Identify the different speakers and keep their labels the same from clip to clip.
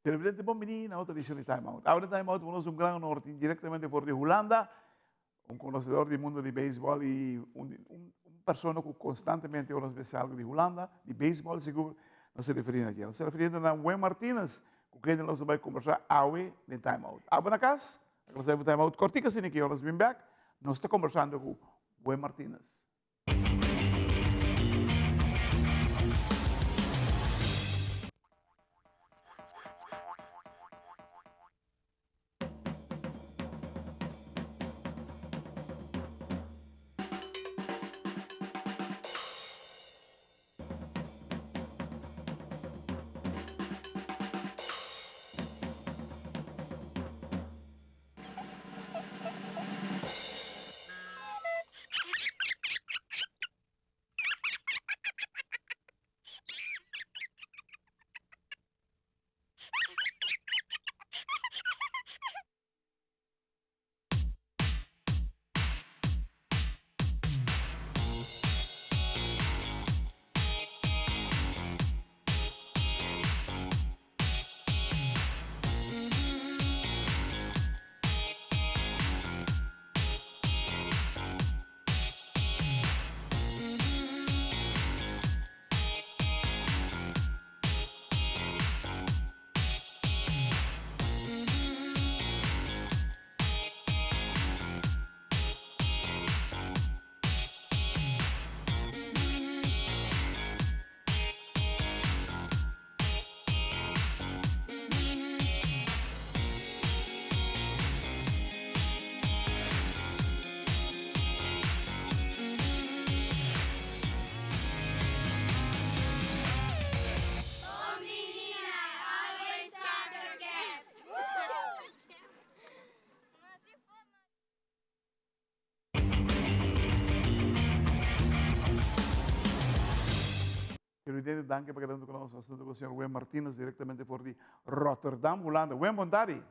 Speaker 1: Televidente bon bini na otro edicion di Time Out. Awe den Time Out nos un gran honor tin directamente for di Hulanda un conocedor di mundo di baseball y un, un, un persona cu constantemente ora nos bisa algo di Hulanda, di baseball sigur, nos ta referi na dje. Nos ta referiendo na Wim Martinez, cu kende nos ta bay conversa awe den Time Out. Abo na cas, nos bay pa Time Out cortico asina ki ora nos bin back, nos ta conversando cu Wim Martinez. Televidente, danki pa keda huntu ku nos. Nos ta huntu ku señor Wim Martinus direktamente for di Rotterdam, Hulanda. Wim, bon tardi.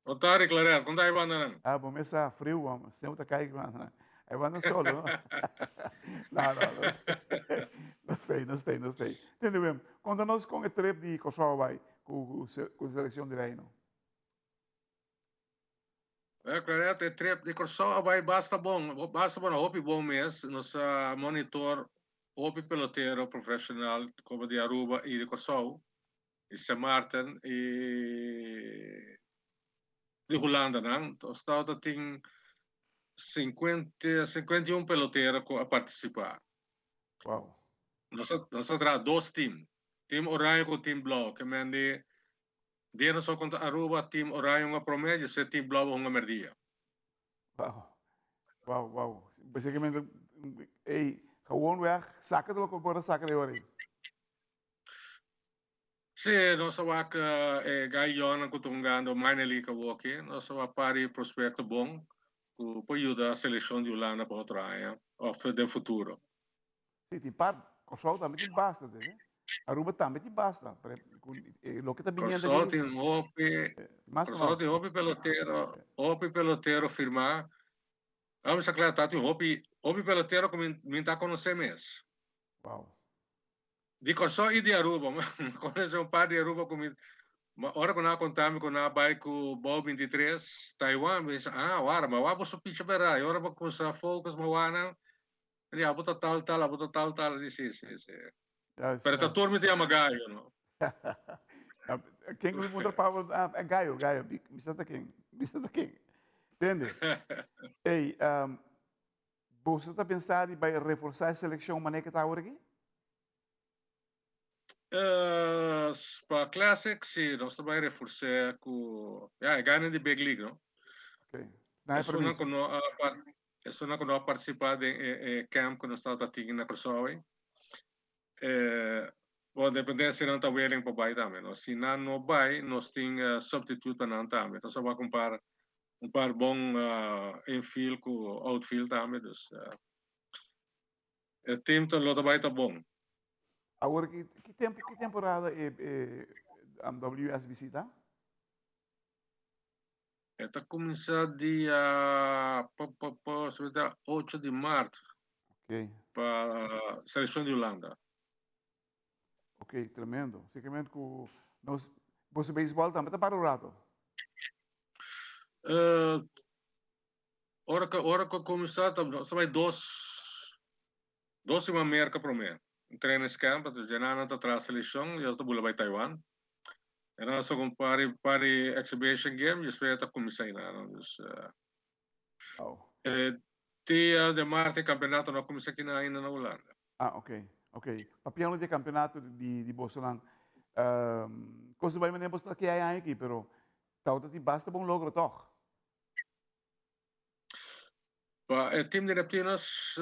Speaker 2: Bon tardi, Clarel. Kon ta e bandanan?
Speaker 1: Ah, bo mes sa friu, hòmber. Sneeuw ta kai ki bandanan. E banda solo, no? No, no, no. No stay, no stay, no stay. Tende, Wim, konta nos kon e trip di Kòrsou a bai ku ku selekshon di Reino.
Speaker 2: Well, Claret, e trip di Kòrsou a bai basta bon, basta bon, hopi bon mes. Nos a monitor hopi pelotero profesional komo di Aruba i di Kòrsou, di Sint Maarten i di Hulanda nan. Nos tabata tin sinkuenta, sinkuenta i un pelotero ku a partisipá.
Speaker 1: Wow.
Speaker 2: Nos a, nos a traha dos tim, tim oranje ku tim blou, ke men di Dia nos a kontra Aruba, team oranje hunga prome, djese team blauw a hunga merdia.
Speaker 1: Wow, wow, wow. Basicamente, ey, gewoonweg saka di loke por a saka di ora ey.
Speaker 2: Sí, nos a wak e gai yònnan ku ta hungando minor league awoki. Nos a wak par di prospekto bon ku por yuda selekshon di Hulanda pa otro aña òf den futuro.
Speaker 1: Sí, tin par, Kòrsou tambe tin basta, tende? Aruba tambe tin basta, pero ku eh, loke ta biniendo
Speaker 2: Kòrsou
Speaker 1: aki,
Speaker 2: tin hopi,
Speaker 1: eh, mas ku
Speaker 2: Kòrsou
Speaker 1: nos.
Speaker 2: tin hopi pelotero, hopi pelotero firmá. Vamos a kla, ta tin hopi, hopi pelotero ku mi, mi ta konosé mes.
Speaker 1: Wow.
Speaker 2: Di Kòrsou i di Aruba. Mi konosé un par di Aruba ku mi, ma ora ku nan a konta mi ku nan a bai ku bou 23 Taiwan, mi bisa, ah, wara, ma wak boso picha bèrdat. I ora bo kuminsá focus, ma wak nan, Di abo ta tal tal, abo ta tal tal. Di si, si, si.
Speaker 1: Juist,
Speaker 2: Pero ta
Speaker 1: juist.
Speaker 2: tur mi ta yama Gayo, no?
Speaker 1: Ken ku mi puntra Pablo, ah, eh, Gayo, Gayo, mi, mi sa ta ken, mi sa ta ken. Tende? Ey, um, boso ta pensa di bai reforsá e selekshon manera ke ta awor aki?
Speaker 2: Eh, pa Classic, si, nos ta bai reforsé ku, ya, e gainan di Big League, no?
Speaker 1: Ok. Na e
Speaker 2: Esunnan
Speaker 1: permiso.
Speaker 2: ku no a par, esunnan ku no a partisipá den e, e camp ku nos tabata tin na Kòrsou ei. Eh, bon, depende si nan ta willing pa bai tambe, no? Si nan no bai, nos tin eh, substitute pa nan tambe. Nos a wak un par, un par bon eh, infield ku outfield tambe, dus eh, e team ta lo ta bai ta bon.
Speaker 1: Awor ki ki tempo ki temporada e e WSBC ta?
Speaker 2: E ta kuminsá dia pa pa pa si ta ocho di mart
Speaker 1: Ok.
Speaker 2: pa selekshon di Hulanda.
Speaker 1: Ok, tremendo. Sikamente ku nos. Boso beisbòl tambe ta para un rato?
Speaker 2: Ora ku ora ku kuminsá ta nos ta bai dos dos siman Merka promé. Un training camp anto dje nan ta traha selekshon i nos ta bula bai Taiwan. E nan sa un par di par di exhibition game despues ta kuminsá einan. Dus e dia di mart e kampeonato no a kuminsá kinan ainda na Hulanda.
Speaker 1: Ah ok ok. Papiando di e kampeonato di di bosonan kos ta bai manera boso ta kea e aña aki pero tawata tin basta bon logro tòg.
Speaker 2: Pa e team di Neptunus,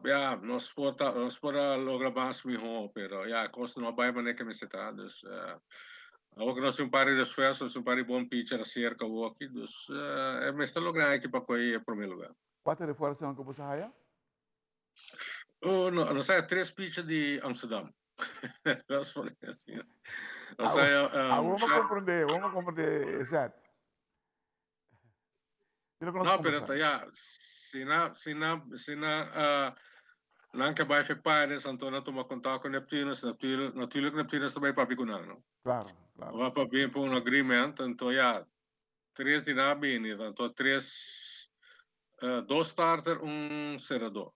Speaker 2: ya, nos por ta, nos por a logra mas mihó, pero ya, e kos no a bai manera ke mester ta. Dus, awor ku nos tin un par di refuerso, nos tin un par di bon pitcher aserka awor aki, dus e mester logra aki pa kohe e promé lugar.
Speaker 1: Kua ta e refuersonan ku boso a haya?
Speaker 2: Oh, no, nos haya tres pitcher di Amsterdam. Nos por asina.
Speaker 1: Nos haya, Awor mi a komprendé, awor mi a komprendé, Seth.
Speaker 2: No, pero ta ya, si na, si na, si na, uh, nan ke bai fe Pirates, anto nan tuma kontak ku Neptunus, natuurlijk, natuurlijk Neptunus ta bai papia ku nan, no?
Speaker 1: Claro, claro.
Speaker 2: Wa papia pa un agreement, anto ya, tres di nan a bini, anto tres, uh, dos starter, un serador.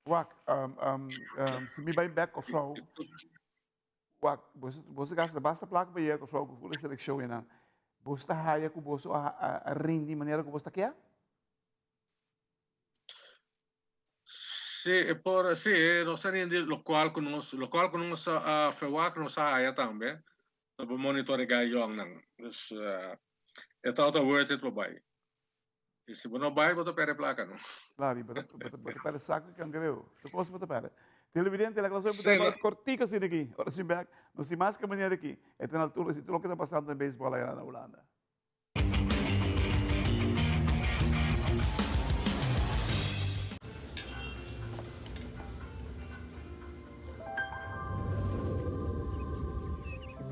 Speaker 1: Wak, um, um, um, si mi bai bek Kòrsou, Wak, boso, boso gasta basta plaka pa yega Kòrsou ku ful e selekshon einan. Boso ta haya ku boso a, a, a rindi manera ku boso ta kia?
Speaker 2: Sí, e por, sí, nos a rindi lokual ku nos, lokual ku nos a, a ferwagt nos a haya tambe. Ta por monitoregá e yòngnan. Dus, e tabata worth it pa bai. I si bo no bai, bo ta perde plaka, no?
Speaker 1: Claro, i bo ta, bo ta, bo ta perde saco di cangreu. Tur cos bo ta perde. Televidente, la clase bo ta bai cortico asina aki. Ora sin bek, no sin mas ke manera aki. E ta na altura di tur loke ta pasando den beisbol aya na Hulanda.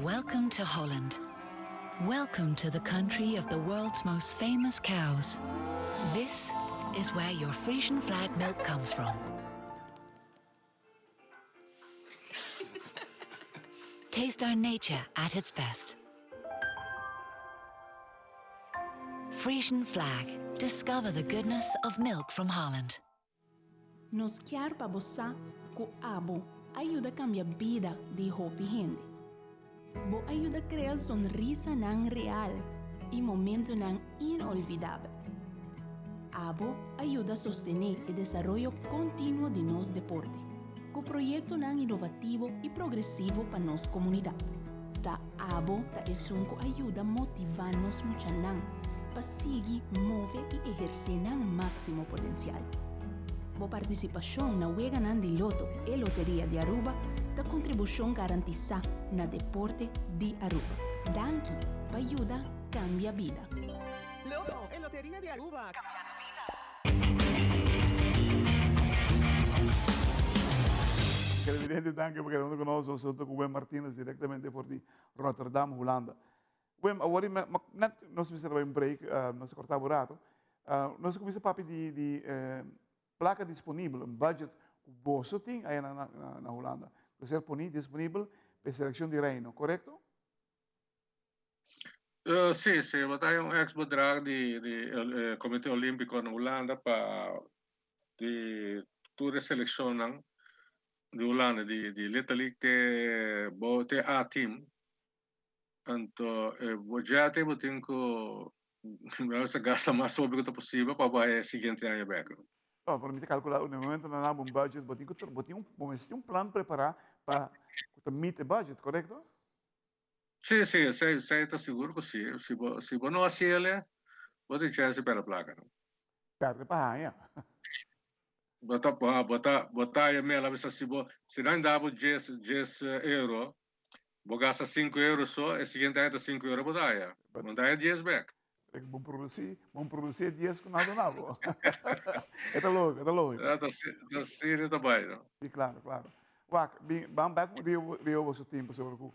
Speaker 3: Welcome to Holland. Welcome to the country of the world's most famous cows. This is where your Frisian flag milk comes from. Taste our nature at its best. Frisian flag. Discover the goodness of milk from Holland.
Speaker 4: Nos kier pa bo sa ku abo a yuda kambia bida di hopi hende. Bo a yuda krea sonrisanan real i momentunan inolvidabel. Abo a yuda sostené e desaroyo kontinuo di nos deporte ku proyektonan inovativo i progresivo pa nos komunidat. Ta abo ta esun ku a yuda motivá nos muchanan pa sigui move i ehersé nan máksimo potensial. Bo partisipashon na Weganan di Loto e Loteria di Aruba ta kontribushon garantisá na deporte di Aruba. Danki pa yuda kambia bida.
Speaker 5: Loto e Loteria di Aruba, kambiando bida.
Speaker 1: Televidente danki pa keda hunto ku nos. Nos ta hunto ku Wim Martinus direktamente for di Rotterdam, Hulanda. Wim, awor i net nos mester bai un break, nos a corta bo rato. Nos a cuminsa papia di di placa disponibel, un budget cu boso tin aya na na Hulanda, cu ser poni disponibel pa e seleccion di Reino, corecto?
Speaker 2: Si, si, bo ta hay un ex bedrag di di e Comite Olimpico na Hulanda pa di tur e seleccionnan di Hulanda, di di Little League te bo te A team. Anto e budget bo tin ku a gasta mas hopi ku ta posibel pa bai e siguiente aña bek.
Speaker 1: No, pero mi ta kalkulá na e momento nan daba un budget bo tin ku bo tin un bo mester tin un plan prepará pa ku ta meet e budget, korekto?
Speaker 2: Sí, sí, esei esei ta sigur ku sí. Si bo si bo no hasi el, bo tin chèns di pèrdè plaka.
Speaker 1: Pèrdè pa haña.
Speaker 2: Bo ta bo ta bo ta haña mel a bisa si bo si nan dabo djes djes euro Bo gasta sinku euro so, e siguiente aña ta sinku euro bo ta haya. Bo no ta haya dies bek.
Speaker 1: Bon produci, bon produci e dies ku nan a duna bo. E ta lógiko, e ta lógiko.
Speaker 2: Ta ta asina ta bai no.
Speaker 1: Si, klaro, klaro. Wak, bin, ban bek riba riba boso tim pasobra ku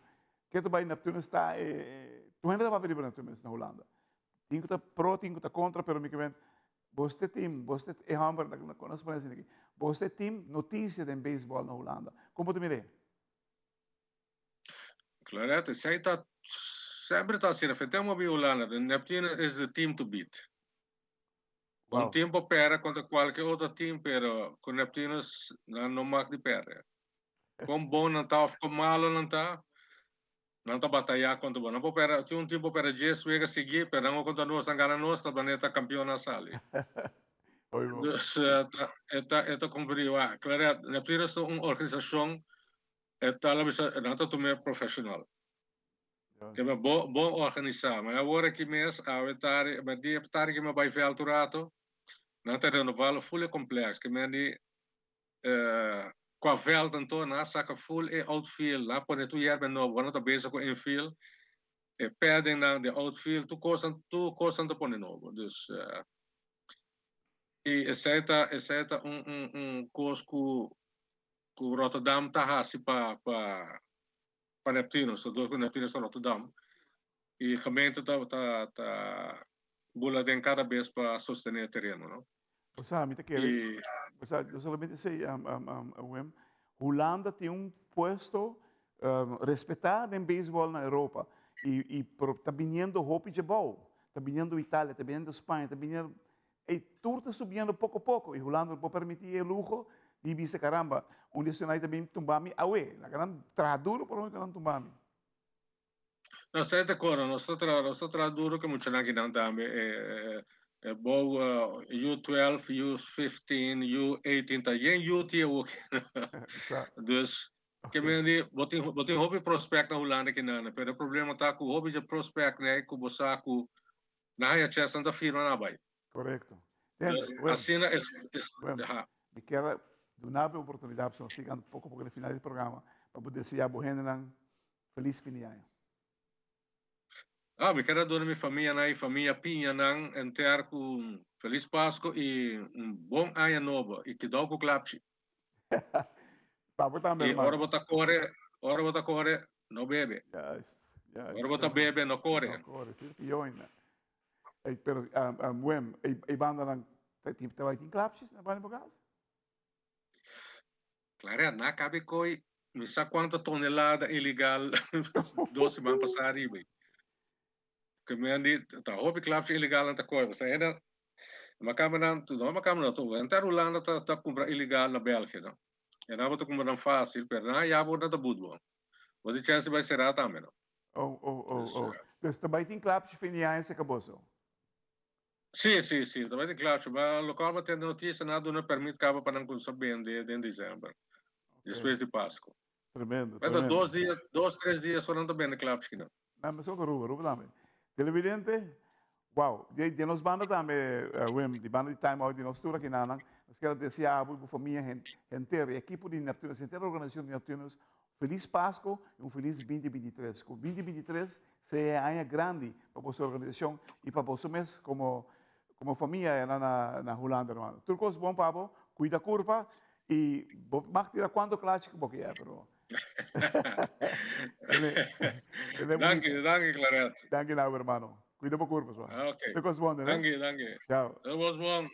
Speaker 1: ke ta bai Neptunus ta e, tur hende ta papia riba Neptunus na Hulanda. Tin ku ta pro, tin ku ta kontra, pero mi ke men bos ta e tim, bos ta e hòmber, nos pone asina aki, bos ta e tim notisia den beisbòl na Hulanda. Kon bo ta mir'é?
Speaker 2: Claret, esei ta Semper ta asina, fe tempo bi Hulanda, Neptunus is the team to beat. Un team por perde contra cualke otro team, pero cu Neptunus nan no mag di perde. Con bon nan ta of con malo nan ta, nan ta bataya contra bo. Nan por perde, tin un team por perde dies wega sigui, pero nan contra nos, nan gana nos, ta manera ta campeon nan sali. Dus e ta, e ta competi. Claret, Neptunus ta un organisacion, e ta la bisa, nan ta tuma profesional. Ke bo bon organisá. Ma awor aki mes, awe tardi, ma dia tardi ke mi a bai vèlt un rato, nan ta renová lo ful e kompleks. Ke men di kua vèlt anto nan a saka ful e outfield, nan a pone tur yerba nobo, nan ta bezig ku infield, e paddingnan di outfield, tur kos tur kos nan ta pone nobo. Dus i esei ta esei ta un un un kos ku ku Rotterdam ta hasi pa pa pa Neptunus, ta dor ku Neptunus ta Rotterdam i gemeente ta ta ta bula den kada bes pa sostené e tereno, no.
Speaker 1: Osea, mi ta kere, osea, no solamente esei, Wim, Hulanda tin un puesto respetá den beisbòl na Europa i i pero ta biniendo hopi djebou, ta biniendo Italia, ta biniendo Spaña, ta biniendo, ey tur ta subiendo poko poko i Hulanda no por permití e luho di bisa caramba, un di esnan ta bin tumba mi awe, laga nan traha duro prome ku nan tumba mi.
Speaker 2: Nos ta di acuerdo, nos ta traha, nos ta traha duro ku e muchanan akinan tambe, e e bou U 12, U 15, U 18 ta yen U tin awo aki. Dus ke men di bo tin bo tin hopi prospect na Hulanda akinan, pero e problema ta ku hopi dje prospect nei ku bo sa ku nan haya chance nan ta firma nan a bai.
Speaker 1: Korekto.
Speaker 2: Asina es es
Speaker 1: ha. Mi kier duna bo e oportunidat pasobra nos yegando poko poko na final di programa pa bo desea bo hendenan felis fin di aña.
Speaker 2: Ah, mi kier a duna mi famianan i famia Piñanan enter ku un felis Pasko i un bon aña nobo i kidou ku klapchi.
Speaker 1: Pa bo tambe,
Speaker 2: I ora bo ta kore, ora bo ta kore, no bebe.
Speaker 1: Juist, juist.
Speaker 2: Ora bo ta bebe, no kore.
Speaker 1: No kore, si pió ainda. Ey, pero, Wim, e bandanan ta bai tin klapchis na banda di bo kas?
Speaker 2: Claret, na kabe koi mi sa kuantu tonelada ilegal dos siman pasá riba. Ke mi a di ta hopi klapchi ilegal nan ta koi. Pasobra hende makamba nan, no makamba no, tur henter Hulanda ta ta kumpra ilegal na Belgia no. E nan bo ta kumpra nan fásil, pero nan ya bo nan ta but bo. Bo tin chèns di bai será tambe no.
Speaker 1: Oh, oh, oh, oh. Dus ta bai tin klapchi fin di aña serka boso?
Speaker 2: Sí, sí, sí, ta bai tin klapchi. Ma lokual bo tende notisia nan a duna permit kaba pa nan kumsa bende den december, despues di Pasku.
Speaker 1: Tremendo, tremendo.
Speaker 2: Dos dia, dos, tres dia so nan ta bende klapchi kinan.
Speaker 1: Nan mesun ku Aruba, Aruba tambe. Televidente, wow, di di nos banda tambe, Wim, di banda di Time Out, di nos tur aki nanan, nos kier a desea bo i bo famia henter, e ekipo di Neptunus, henter organisashon di Neptunus, Felis Pasco y un felis binti binti tres. Cu binti binti tres sea e aña grandi pa boso organisacion y pa boso mes como como famia ena na na Hulanda hermano. Tur cos bon pa bo, cuida curpa y bo mag tira cuanto clachi cu bo kier pero
Speaker 2: Danki, danki Claret.
Speaker 1: Danki na bo hermano. Cuida bo curpa swa.
Speaker 2: Ok.
Speaker 1: Tur cos bon
Speaker 2: danki, danki.
Speaker 1: Ciao.
Speaker 2: Tur cos bon.